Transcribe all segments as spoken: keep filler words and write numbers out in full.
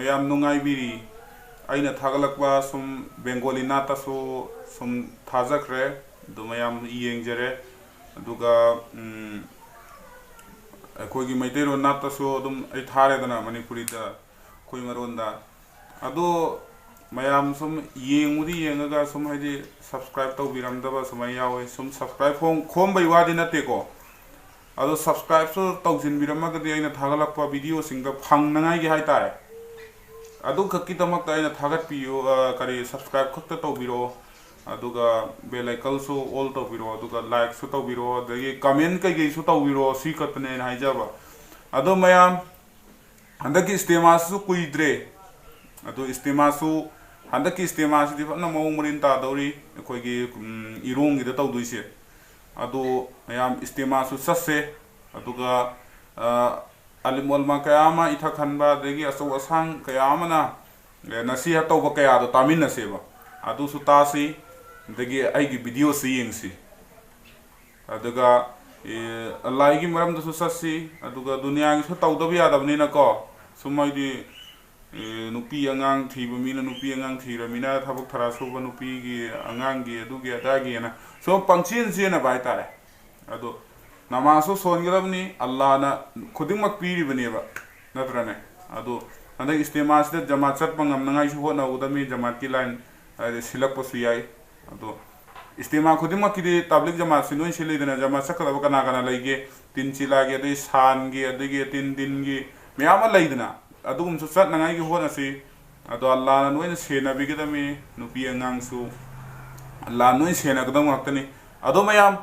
ꯌꯥꯝ ꯅꯨꯡꯉꯥꯏꯕꯤꯔꯤ꯫ ꯑꯩꯅ ꯊꯥꯒꯠꯂꯛꯄ ꯁꯨꯝ ꯕꯦꯡꯒꯣꯂꯤ ꯅꯥꯠꯇꯁꯨ ꯁꯨꯝ ꯊꯥꯖꯈ꯭ꯔꯦ, ꯑꯗꯨ ꯃꯌꯥꯝ ꯌꯦꯡꯖꯔꯦ꯫ ꯑꯗꯨꯒ ꯎꯝ, ꯑꯩꯈꯣꯏꯒꯤ ꯃꯩꯇꯩꯔꯣꯟ ꯅꯥꯠꯇꯁꯨ ꯑꯗꯨꯝ ꯑꯩ ꯊꯥꯔꯦꯗꯅ, ꯃꯅꯤꯄꯨꯔꯤꯗ, ꯑꯩꯈꯣꯏ ꯃꯔꯣꯟꯗ꯫ ꯑꯗꯣ ꯃꯌꯥꯝ ꯁꯨꯝ ꯌꯦꯡꯕꯨꯗꯤ ꯌꯦꯡꯉꯒ ꯁꯨꯝ ꯍꯥꯏꯗꯤ subscribe ꯇꯧꯕꯤꯔꯝꯗꯕ ꯁꯨꯃꯥꯏꯅ ꯌꯥꯎꯋꯦ꯫ ꯁꯨꯝ subscribe ꯈꯣꯝ-, ꯈꯣꯝꯕꯩ ꯋꯥꯗꯤ ꯅꯠꯇꯦꯀꯣ, ꯑꯗꯣ subscribeꯁꯨ ꯇꯧꯁꯤꯟꯕꯤꯔꯝꯃꯒꯗꯤ ꯑꯩꯅ ꯊꯥꯒꯠꯂꯛꯄ videoꯁꯤꯡꯗ ꯐꯪꯅꯉꯥꯏꯒꯤ ꯍꯥꯏꯇꯥꯔꯦ꯫ ꯑꯗꯨꯈꯛꯀꯤꯗꯃꯛꯇ ꯑꯩꯅ ꯊꯥꯒꯠꯄꯤꯌꯨ, ꯑ, ꯀꯔꯤ, subscribe ꯈꯛꯇ ꯇꯧꯕꯤꯔꯛꯑꯣ, ꯑꯗꯨꯒ bell iconꯁꯨ all ꯇꯧꯕꯤꯔꯛꯑꯣ, ꯑꯗꯨꯒ likeꯁꯨ ꯇꯧꯕꯤꯔꯛꯑꯣ, ꯑꯗꯒꯤ comment ꯀꯩꯀꯩꯁꯨ ꯇꯧꯕꯤꯔꯛꯑꯣ, ꯁꯤ ꯈꯛꯇꯅꯦ ꯑꯩꯅ ꯍꯥꯏꯖꯕ꯫ ꯑꯗꯣ ꯃꯌꯥꯝ, ꯍꯟꯗꯛꯀꯤ ꯏꯁꯇꯦꯃꯥꯁꯤꯁꯨ ꯀꯨꯏꯗ꯭ꯔꯦ꯫ ꯑꯗꯣ ꯏꯁꯇꯦꯃꯥꯁꯨ, ꯍꯟꯗꯛꯀꯤ ꯏꯁꯇꯦꯃꯥꯁꯤꯗꯤ ꯐꯖꯅ ꯃꯑꯣꯡ ꯃꯔꯤꯟ ꯇꯥꯗꯧꯔꯤ꯫ ꯑꯩꯈꯣꯏꯒꯤ ꯎꯝ, ꯏꯔꯣꯡꯒꯤꯗ ꯇꯧꯗꯣꯏꯁꯦ꯫ ꯑꯗꯣ ꯃꯌꯥꯝ ꯏꯁꯇꯦꯃꯥꯁꯨ ꯆꯠꯁꯦ꯫ ꯑꯗꯨꯒ ꯑ, ꯑꯂꯤꯝ ꯑꯣꯂꯃꯥ ꯀꯌꯥ ꯑꯃ ꯏꯊꯛ ꯍꯟꯕ, ꯑꯗꯒꯤ ꯑꯆꯧ ꯑꯁꯥꯡ ꯀꯌꯥ ꯑꯃꯅ ꯑꯦ, ꯅꯁꯤꯍꯠ ꯇꯧꯕ ꯀꯌꯥꯗꯣ ꯇꯥꯃꯤꯟꯅꯁꯦꯕ꯫ ꯑꯗꯨꯁꯨ ꯇꯥꯁꯤ, ꯑꯗꯒꯤ ꯑꯩꯒꯤ videoꯁꯤ ꯌꯦꯡꯁꯤ꯫ ꯑꯗꯨꯒ ꯑꯦ, ꯑꯜꯂꯥꯍꯒꯤ ꯃꯔꯝꯗꯁꯨ ꯆꯠꯁꯤ꯫ ꯑꯗꯨꯒ ꯗꯨꯅꯤꯌꯥꯒꯤꯁꯨ ꯇꯧꯗꯕ ꯌꯥꯗꯕꯅꯤꯅꯀꯣ, ꯁꯨꯝ ꯍꯥꯏꯗꯤ ꯑꯦ, ꯅꯨꯄꯤ ꯑꯉꯥꯡ ꯊꯤꯕ ꯃꯤꯅ ꯅꯨꯄꯤ ꯑꯉꯥꯡ ꯊꯤꯔꯃꯤꯅ ꯊꯕꯛ ꯊꯔꯥ ꯁꯨꯕ ꯅꯨꯄꯤꯒꯤ ꯑꯉꯥꯡꯒꯤ ꯑꯗꯨꯒꯤ ꯑꯗꯥꯒꯤꯅ ꯁꯨꯝ ꯄꯪꯆꯦꯟ ꯆꯦꯟꯅꯕ ꯍꯥꯏꯇꯥꯔꯦ꯫ ꯑꯗꯣ ꯅꯃꯥꯖꯁꯨ ꯁꯣꯟꯒꯗꯕꯅꯤ, ꯑꯜꯂꯥꯅ ꯈꯨꯗꯤꯡꯃꯛ ꯄꯤꯔꯤꯕꯅꯦꯕ, ꯅꯠꯇ꯭ꯔꯅꯦ? ꯑꯗꯣ ꯍꯟꯗꯛ ꯏꯁꯇꯦꯃꯥꯁꯤꯗ ꯖꯃꯥꯠ ꯆꯠꯄ ꯉꯝꯅꯉꯥꯏꯁꯨ ꯍꯣꯠꯅꯍꯧꯒꯗꯕꯅꯤ꯫ ꯖꯃꯥꯠꯀꯤ line ꯍꯥꯏꯗꯤ ꯁꯤꯜꯂꯛꯄꯁꯨ ꯌꯥꯏ꯫ ꯑꯗꯣ ꯏꯁꯇꯦꯃꯥ ꯈꯨꯗꯤꯡꯃꯛꯀꯤꯗꯤ ꯇꯥꯕ꯭ꯂꯤꯛ ꯖꯃꯥꯠꯁꯤ ꯂꯣꯏ ꯁꯤꯜꯂꯤꯗꯅ, ꯖꯃꯥꯠ ꯆꯠꯀꯗꯕ ꯀꯅꯥ ꯀꯅꯥ ꯂꯩꯒꯦ? ꯇꯤꯟ ꯆꯤꯂꯥꯒꯤ, ꯑꯗꯩ ꯁꯥꯟꯒꯤ, ꯑꯗꯒꯤ ꯇꯤꯟ ꯗꯤꯟꯒꯤ ꯃꯌꯥꯝ ꯑꯃ ꯂꯩꯗꯅ, ꯑꯗꯨꯒꯨꯝꯕꯁꯨ ꯆꯠꯅꯉꯥꯏꯒꯤ ꯍꯣꯠꯅꯁꯤ꯫ ꯑꯗꯣ ꯑꯜꯂꯥꯅ ꯂꯣꯏꯅ ꯁꯦꯟꯅꯕꯤꯒꯗꯕꯅꯤ, ꯅꯨꯄꯤ ꯑꯉꯥꯡꯁꯨ ꯑꯜꯂꯥꯅ ꯂꯣꯏꯅ ꯁꯦꯟꯅꯒꯗꯕ ꯉꯥꯛꯇꯅꯤ꯫ ꯑꯗꯣ ꯃꯌꯥꯝ,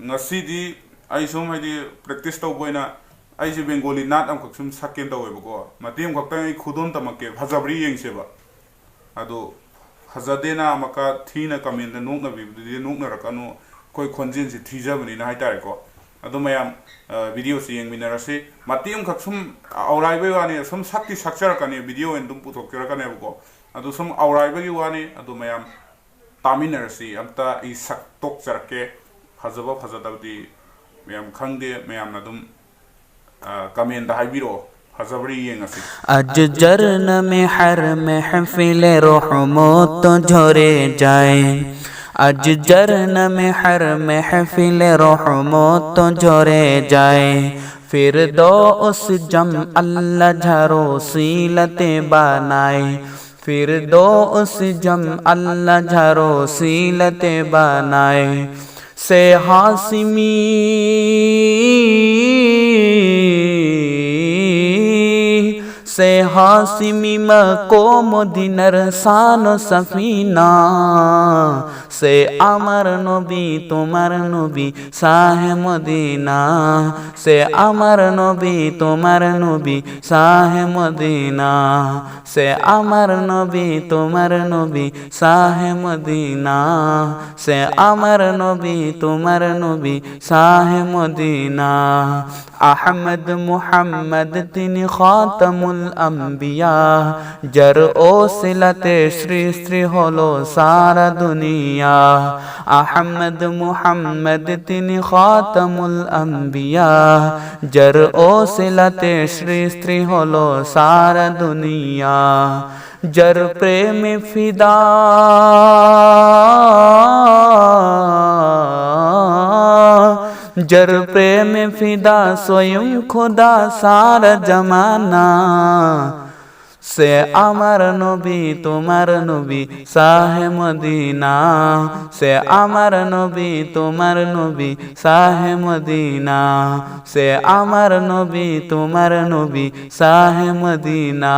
ꯉꯁꯤꯗꯤ ꯑꯩ ꯁꯨꯝ ꯍꯥꯏꯗꯤ practice ꯇꯧꯕ ꯑꯣꯏꯅ ꯑꯩꯁꯦ ꯕꯦꯡꯒꯣꯂꯤ ꯅꯥꯠ ꯑꯃꯈꯛ ꯁꯨꯝ ꯁꯛꯀꯦꯅ ꯇꯧꯋꯦꯕꯀꯣ꯫ ꯃꯇꯦꯛ ꯑꯃꯈꯛꯇꯪ ꯑꯩ ꯈꯨꯗꯣꯜ ꯇꯝꯃꯛꯀꯦ, ꯐꯖꯕ꯭ꯔꯥ ꯌꯦꯡꯁꯦꯕ꯫ ꯑꯗꯣ ꯐꯖꯗꯦꯅ ꯑꯃꯨꯛꯀ ꯊꯤꯅ commentꯇ ꯅꯣꯛꯅꯕꯤꯕꯗꯨꯗꯤ ꯅꯣꯛꯅꯔꯛꯀꯅꯨ, ꯑꯩꯈꯣꯏ ꯈꯣꯟꯖꯦꯜꯁꯤ ꯊꯤꯖꯕꯅꯤꯅ ꯍꯥꯏꯇꯥꯔꯦꯀꯣ꯫ ꯑꯗꯣ ꯃꯌꯥꯝ, ꯑ, videoꯁꯤ ꯌꯦꯡꯃꯤꯟꯅꯔꯁꯤ꯫ ꯃꯇꯦꯛ ꯑꯃꯈꯛ ꯁꯨꯝ ꯑꯧꯔꯥꯏꯕꯩ ꯋꯥꯅꯤ, ꯁꯨꯝ ꯁꯛꯇꯤ ꯁꯛꯆꯔꯛꯀꯅꯤ, video ꯑꯣꯏꯅ ꯑꯗꯨꯝ ꯄꯨꯊꯣꯛꯆꯔꯛꯀꯅꯦꯕꯀꯣ꯫ ꯑꯗꯣ ꯁꯨꯝ ꯑꯧꯔꯥꯏꯕꯒꯤ ꯋꯥꯅꯤ꯫ ꯑꯗꯣ ꯃꯌꯥꯝ ꯇꯥꯃꯤꯟꯅꯔꯁꯤ꯫ ꯑꯝꯇ ꯑꯩ ꯁꯛꯇꯣꯛꯆꯔꯛꯀꯦ꯫ ꯐꯖꯕ ꯐꯖꯗꯕꯗꯤ ꯃꯌꯥꯝ ꯈꯪꯗꯦ, ꯃꯌꯥꯝꯅ ꯑꯗꯨꯝ, ꯑ, commentꯇ ꯍꯥꯏꯕꯤꯔꯛꯑꯣ꯫ ꯐꯖꯕ꯭ꯔꯥ ꯌꯦꯡꯉꯁꯤ꯫ আজ যার নামে হর মেহফিলে রহমত ঝরে যায়। আজ যার নামে হর মেহফিলে রহমত ঝরে যায়। ফিরদৌস জম আল্লাহ যার উসিলাতে বানায়। ফিরদৌস জম আল্লাহ যার উসিলাতে বানায়। সে হাসিমি সে হাসিমি মকো মদিনার শান ও সফিনা। সে আমার নবী, তোমার নবী, শাহে মদিনা। সে আমার নবী, তোমার নবী, শাহে মদিনা। সে আমার নবী, তোমার নবী, শাহে মদিনা। সে আমার নবী, তোমার নবী, শাহে মদিনা। আহমদ মুহাম্মদ তিনি খাতামুল আম্বিয়া, যার ওসিলাতে সৃষ্টি হলো সারা দুনিয়া। আহমদ মুহাম্মদ তিনি খাতামুল আম্বিয়া, যার ওসিলাতে সৃষ্টি হলো সারা দুনিয়া। যার প্রেমে ফিদা, যার প্রেমে ফিদা স্বয়ং খোদা সারা জমানা। সে আমার নবী, তোমার নবী, শাহে মদিনা। সে আমার নবী, তোমার নবী, শাহে মদিনা। সে আমার নবী, তোমার নবী, শাহে মদিনা।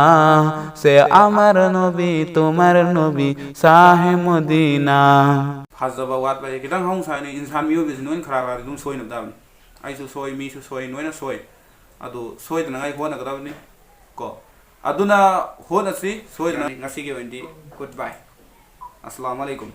সে আমার নবী, তোমার নবী, শাহে মদিনা। ꯐꯖꯕ ꯋꯥꯠꯄ ꯍꯥꯏꯁꯦ ꯈꯤꯇꯪ ꯍꯧꯅ ꯁꯥꯏꯅꯤ꯫ ꯏꯟꯁꯥꯟ ꯃꯤꯑꯣꯏꯕꯁꯤ ꯅꯣꯏꯅ ꯈꯔ ꯈꯔꯗꯤ ꯑꯗꯨꯝ ꯁꯣꯏꯅꯕ ꯇꯥꯕꯅꯤ꯫ ꯑꯩꯁꯨ ꯁꯣꯏ, ꯃꯤꯁꯨ ꯁꯣꯏ, ꯅꯣꯏꯅ ꯁꯣꯏ꯫ ꯑꯗꯨ ꯁꯣꯏꯗꯅꯉꯥꯏ ꯍꯣꯠꯅꯒꯗꯕꯅꯤ ꯀꯣ꯫ ꯑꯗꯨꯅ ꯍꯣꯠꯅꯁꯤ ꯁꯣꯏꯗꯅ꯫ ꯉꯁꯤꯒꯤ ꯑꯣꯏꯅꯗꯤ good bye꯫ ꯑꯁꯂꯥꯃꯨ ꯑꯂꯩꯀꯨꯝ꯫